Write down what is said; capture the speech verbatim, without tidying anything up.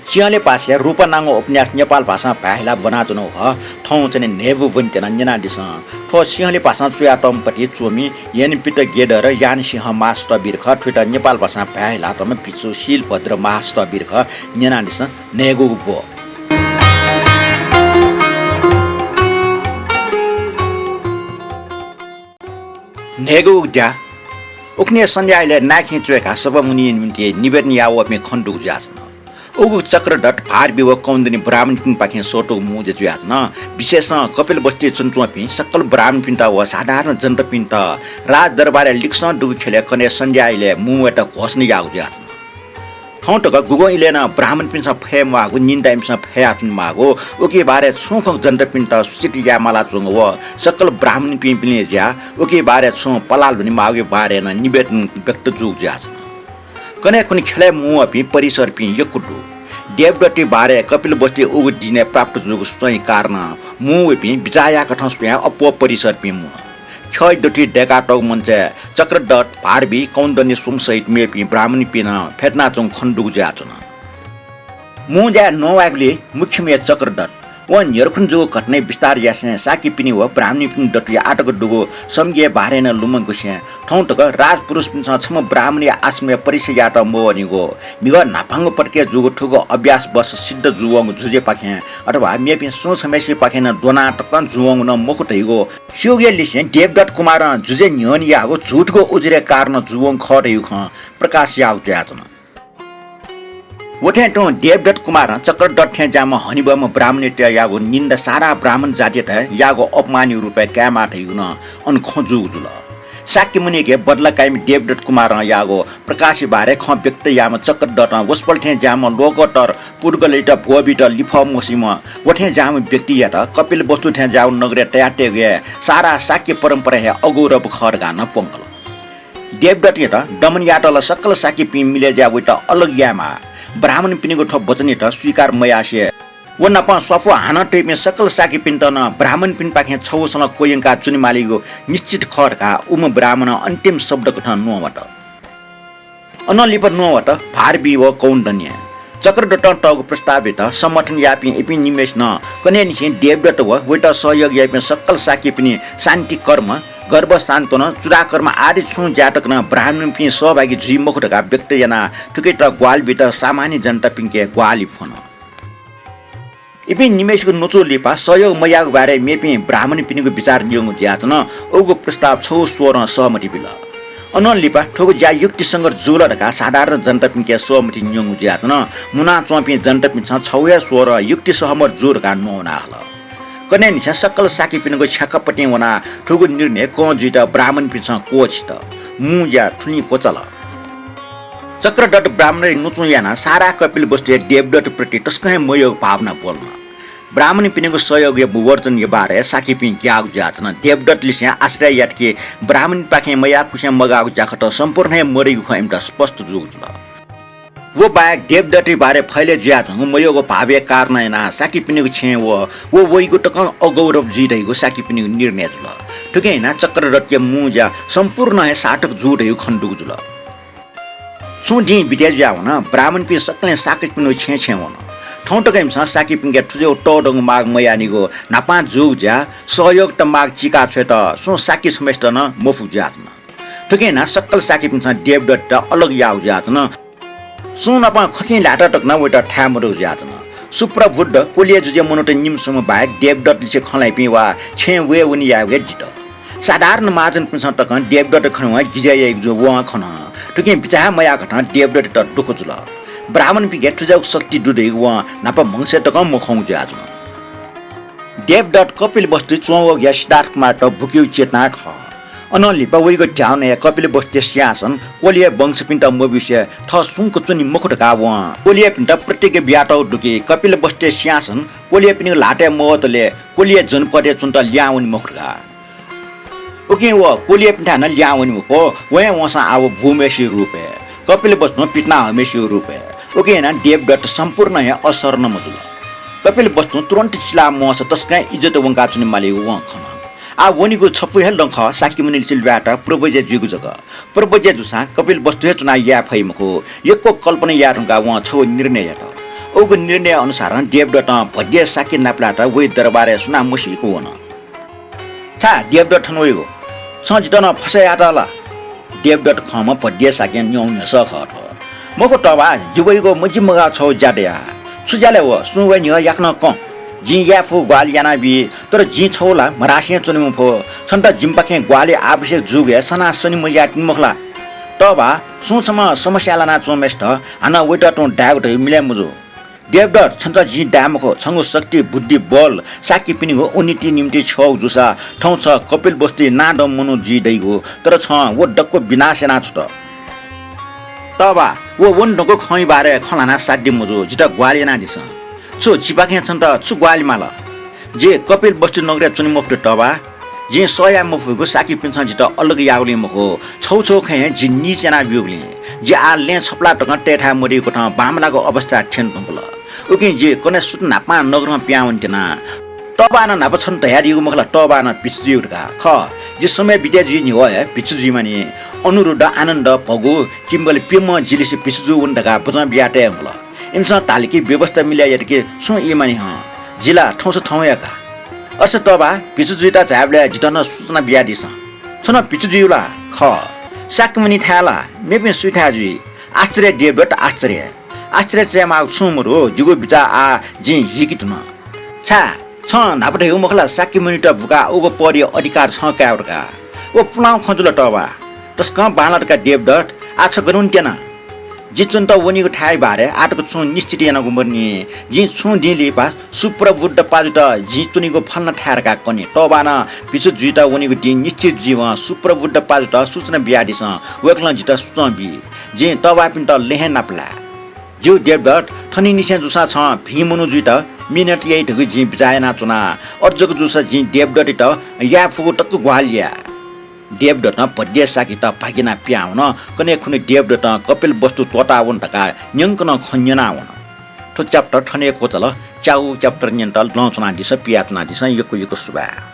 सिंहले पासाया रूपा नांगु उपन्यास नेपाल भाषां भाय् हिलाः ब्वनाच्वनागु खः। थौं चाहिँ न्हय्गू ब्वने त्यना, न्यनादिसँ। थ्व सिंहले पासां च्वयातःम्ह पति च्वमि यानिपित गेदर यान सिंह महास्थविर खः। थुइत नेपाल भाषां भाय् हिलातःम्ह भिक्षु शीलभद्र महास्थविर खः। न्यनादिसँ न्हय्गूगु ब्व। न्हय्गूगु द्या। उखुन्हु सन्ध्या इलय् नाय्खिं च्वय्काः सभामुनिया निंतिं निवेदन याः वःपिं खनेदुगु जुयाच्वन। उगु चक्रदत्त, भारवि व कौण्डन्य ब्राह्मणपिनिपाखें सःतूगु मू ज्या जुयाच्वन। विशेषं कपिलवस्तुइ च्वनाच्वंपिं सकल ब्राह्मणपिन्त व साधारण जनतापिन्त राजदरबारय् लिक्कसं दुगु ख्यलय् कन्हय् सन्ध्या इलय् मू वयेत घोषणा याःगु जुयाच्वन। थौं तक गुगुं इलय् नं ब्राह्मणपिन्सं फये म्वाःगु, निन्दापिन्सं फयाच्वने म्वाःगु, उकिया बारे छुं खँ जनतापिन्त सूचित याये मालाच्वंगु व सकल ब्राह्मणपिं बिलय् ज्या, उकिया बारे छुं पलाः ल्हुने म्वाःगुया बारे नं निवेदन व्यक्त जूगु जुयाच्वन। कन्हय् खुन्हु ख्यलय् मू वःपिं परिसरपिं यक्व दु। देवदत्तया बारे कपिलवस्तुइ उगु दिनय् प्राप्त जूगु स्वँया कारणं मू वःपिं बिचाः याःकथं स्वयाः अप्वः परिसरपिं मुन। ख्यःया दथुइ दय्कातःगु मञ्चय् चक्रदत्त, भारवि, कौण्डन्य स्वम्ह सहित मेपिं ब्राह्मणपिं नं फ्यतुनाच्वंगु खनेदुगु जुयाच्वन। मू ज्याय् नवायेगुलिइ मुख्य म्ये चक्रदत्त। वं न्ह्यरु खुन्हु जूगु घटनाया विस्तार यासें शाक्यपिनि व ब्राह्मणपिनि दथुइ आःतक दुगु समगिया बारे नं लुमंकुसें थौं तक राजपुरुषपिन्सं छम्ह ब्राह्मणया आश्रमय् परीक्षा यायेत मवःनिगु, म्हिगः न्हापांगु पटकय् जूगु थुगु अभ्यासवश सिद्ध जूवंगु जुजुयापाखें अथवा मेपिं सुं छम्हय्सिपाखें नं द्वनाः तकं जूवंगु नं मखु धइगु स्यूगुया लिसें देवदत्त कुमारं जुजुया न्ह्यःने याःगु झुठगु उजुरया कारणं जूवंगु खः धइगु खँ प्रकाश याःगु जुयाच्वन। व थें तुं देवदत्त कुमारं चक्रदत्त थें ज्याःम्ह हनेबहःम्ह ब्राह्मणयात याःगु निन्दा सारा ब्राह्मण जातियात याःगु अपमानया रूपय् कायेमाः धइगु नं अन खँ जूगु जुल। शाक्यमुनिके बदला काइम्ह देवदत्त कुमारं याःगु प्रकाशया बारे खँ व्यक्त याःम्ह चक्रदत्तं वसपोल थें ज्याःम्ह लोकोत्तर पुद्गलयात ब्वःबीत लिफः मस्यूम्ह व थें ज्याःम्ह व्यक्तियात कपिलवस्तु थें ज्याःगु नगरय् तयातयेगु हे सारा शाक्य परम्परा हे अगौरव खः धकाः नं प्वंकल। देवदत्तयात दमन यायेत ला सकल शाक्यपिं मिलय् जुयाः वयात अलग यायेमाः। ब्राह्मणपिनिगु थ्व वचनयात स्वीकार मयासें व नाप स्वापू हानं तइपिं सकल शाक्यपिन्त नं ब्राह्मणपिनिपाखें छगू सँ ला क्वह्यंकाः च्वनेमालीगु निश्चित खः धकाः उम्ह ब्राह्मणं अन्तिम शब्दकथं न्ववात। अनं लिपा न्ववात भारवि व कौण्डन्य। चक्रदत्तं तःगु प्रस्तावयात समर्थन याःपिं इपिं निम्हय्सिनं कन्हय्निसें देवदत्त व वयात सहयोग याइपिं सकल शाक्यपिनि शान्ति कर्म, गर्भ सान्त्वना, चूडाकर्म आदि छुं ज्या तक नं ब्राह्मणपिं सहभागी जुइ मखु धकाः व्यक्त यानाः थुकियात ग्वाहालि बीत सामान्य जनतापिंके ग्वाहालि फ्वन। इपिं निम्हय्सिगु न्वचुं लिपा सहयोग मयाःगु बारे मेपिं ब्राह्मणपिनिगु बिचाः न्यंगु जुयाच्वन। उगु प्रस्ताव छगू स्वरं सहमति बिल। अनं लिपा थुगु ज्या युक्तिसंगत जुल धकाः साधारण जनतापिंके सहमति न्यंगु जुयाच्वन। मुनाच्वंपिं जनतापिन्सं छगू हे स्वरं युक्ति सहमत जू धकाः न्ववाना हल। कन्हय्निसें सकल शाक्यपिनिगु छ्याकापतिं वनाः थुगु निर्णय कं जुइत ब्राह्मणपिन्सं क्वःछित। मू ज्या थुलि क्वचाल। चक्रदत्त ब्राह्मणया न्वचुं यानाः सारा कपिलवस्तुया देवदत्तप्रति तसकं हे मयःगु भावना ब्वलन। ब्राह्मणपिनिगु सहयोगया वर्जनया बारे शाक्यपिं ग्याःगु जुयाच्वन। देवदत्तलिसें आश्रय यात कि ब्राह्मणपाखें मयाकुसें मगाःगु ज्याखँत सम्पूर्ण हे मदइगु खँ इमित स्पष्ट जूगु जुल। व बाहेक देवदत्तया बारे फैलय् जुयाच्वंगु मयःगु भावया कारणं यानाः शाक्यपिनिगु छेँय् वः, व वइगु तकं अगौरव जुइ धइगु शाक्यपिनिगु निर्णय जुल। थुकिं यानाः चक्रदत्तया मू ज्या सम्पूर्ण हे सार्थक जू धइगु खनेदुगु जुल। छुं दिं बितय् जुयावन, ब्राह्मणपिं सकलें शाक्यपिनिगु छेँय् छेँय् वन। थौं तक इमिसं शाक्यपिंके थुज्याःगु तःधंगु माग मयाःनिगु न्हापां जूगु ज्या सहयोगयात माग चीका छ्वयेत सुं शाक्य छम्हय्सित नं मफुगु जुयाच्वन। थुकिं यानाः सकल शाक्यपिन्सं देवदत्तयात अलग याःगु जुयाच्वन। सुं नाप खँखिं ल्हायेत तक नं वयात थाय् मदुगु जुयाच्वन। सुप्रबुद्ध, क्वलिया जुजुया मनूत निम्ह स्वम्ह बाहेक देवदत्तलिसे खँ ल्हाइपिं वा छेँय् वये वने यायेगु हे दित। साधारण महाजनपिन्सं तकं देवदत्त खनेवं गिजय् याइगु जूगु वं खन। थुकिं बिचाः हे मयाःकथं देवदत्तयात दुःख जुल। ब्राह्मणपिंके थुज्याःगु शक्ति दु धइगु वं न्हापा म्हगसय् तकं मखंगु जुयाच्वन। देवदत्त कपिलवस्तुइ च्वंवःगु हे सिद्धार्थ कुमारयात बुकेगु चेतना खः। अनं लिपा वइगु ध्याउनय् कपिलवस्तुया सिंहासन क्वलिया वंशपिन्त मब्यूसे थः सुं च्वने मखु धकाः वं क्वलियापिन्त प्रतिज्ञा बियातःगु दु कि कपिलवस्तुया सिंहासन क्वलियापिनिगु ल्हातय् मवतले क्वलिया जनपदय् च्वनेत लिहां वने मखु धकाः। उकिं व क्वलियापिन्थाय् नं लिहां वने मफु, व हे वंसां आः व बूम्हय्सिगु रूपय्, कपिलवस्तुं पितिना हःम्हय्सिगु रूपय्। उकिं यानाः देवदत्त सम्पूर्ण हे असर नं मजुल। कपिलवस्तुं तुरुन्त चिलाः म्वःसा तसकं इज्जत वंकाच्वने मालीगु वं खन। आः वनेगु छपु हे लँ खः, शाक्यमुनिलिसे ल्वायेत प्रव्रज्या जुइगु जक। प्रव्रज्या जूसां कपिलवस्तु हे च्वनाः याये फइ मखु। यक्व कल्पना याये धुंकाः वं छगू निर्णय यात। उगु निर्णय अनुसारं देवदत्तं भद्य शाक्य नापलात वइ दरबारय् सुनां मसीक वन। छाय् देवदत्त थन वइगु? छं जितः नं फसय् यात ला? देवदत्त खंम्ह भद्य शाक्यं न्यं न्ह्यसः खः थ्व। मखु तःबा, जि वइगु मजि मगाः छगू ज्या दया। छु ज्या ले व? सुं वये न्ह्यः याकनं कं। जिं याये फुगु ग्वाहालि यानाबी, तर जिं छगू ला म्हधासें च्वने मफु। छन्त जिमिपाखें ग्वाहालि आवश्यक जूगु हे सनासनि मजियातिनि मखु ला? तःबा, सुं छम्ह समस्या लानाच्वंम्हय्सित हानं वइत तुं दायेगु धइगु मिलय् मजू। देवदत्त, छन्त जिं दाये मखु, छंगु शक्ति, बुद्धि, बल शाक्यपिनिगु उन्नति निम्ति छ्यःगु जूसा थौं छ कपिलवस्तुइ नांदंम्ह मनू जुइ दइगु, तर छं व दक्व विनाश यानाछ्वत। तःबा, व वने धुंकूगु खँया बारे खँ ल्हाना साध्य मजू, जितः ग्वाहालि यानादिसँ। छु, जिपाखें छन्त छु ग्वाहालि माल? जि कपिलवस्तु नगरय् च्वने मफुत तःबा। जिं सह याये मफुगु शाक्यपिन्सं जितः अलग याःगुलिं मखु, छगू छगू खँय् जि नीच यानाब्यूगुलिं। जि आः लँय् छपला तकं तयेथाय् मदइगु कथं बांमलाःगु अवस्थाय् थ्यने धुंकल। उकिं जि कन्हय् सुथ न्हापां नगरं पिहां वने त्यना। तःबानं न्हापा छन्त धयादीगु मखु ला तःबानं भिक्षु जुइगु धकाः? खः, जि समय बिते जुइ न्ह्यः हे भिक्षु जुइ मानि। अनिरुद्ध, आनन्द, भगु, किम्बल प्यम्हं जिलिसे भिक्षु जू वने धकाः वचं बिया तये धुंकल। इमिसं धाल कि व्यवस्था मिलय् यात कि छुं ई मानि हं। जि ला थौंसे थौं हे का। अय्सा तःबा, भिक्षु जुइत झायेबलय् जितः नं सूचना बियादिसँ। छ नं भिक्षु जुइ ला? खः। शाक्यमुनिथाय् ला? मेपिं सुइथाय् जुइ? आश्चर्य देवदत्त, आश्चर्य। आश्चर्य चायेमाःगु छुं मदु, जिगु बिचाः आः जिं हीके धुन। छाय्, छं न्हापा धयागु मखु ला शाक्यमुनित बुकाः उगु पदया अधिकार छं कायेगु धकाः? व पुलांगु खँ जुल तःबा। तसकं बांलात का देवदत्त, आः छ गन वने त्यना? जि च्वनेत वनीगु थाय् बारे आःतक छुं निश्चित यानागु मदुनि। जिं छुं दिं लिपा सुप्रबुद्ध पाजुत जिं च्वनीगु फलाना थाय् धकाः कने। तःबानं भिक्षु जुइत वनीगु दिं निश्चित जुइवं सुप्रबुद्ध पाजुत सूचना बियादिसँ, वय्कलं जितः सूचं बी। जिं तःबापिन्त लँय् हे नापलाये। ज्यू देवदत्त, थनिंनिसें जूसां छं भिं मनू जुइत मिहिनेत याइ धइगु जिं बिचाः यानाच्वना। अथे जक जूसा जिं देवदत्तयात याये फुगु तक ग्वाहालि याये। देवदत्तं भद्य शाक्ययात भागिना पिहां वन। कन्हय् खुन्हु देवदत्तं कपिलवस्तु त्वःता वन धकाः न्यंकनं खँ न्यना वन। थ्व chapter थन हे क्वचाल। च्यागू chapter न्यनेत लँ च्वनादिसँ, पिया च्वनादिसँ, यक्व यक्व सुभाय्।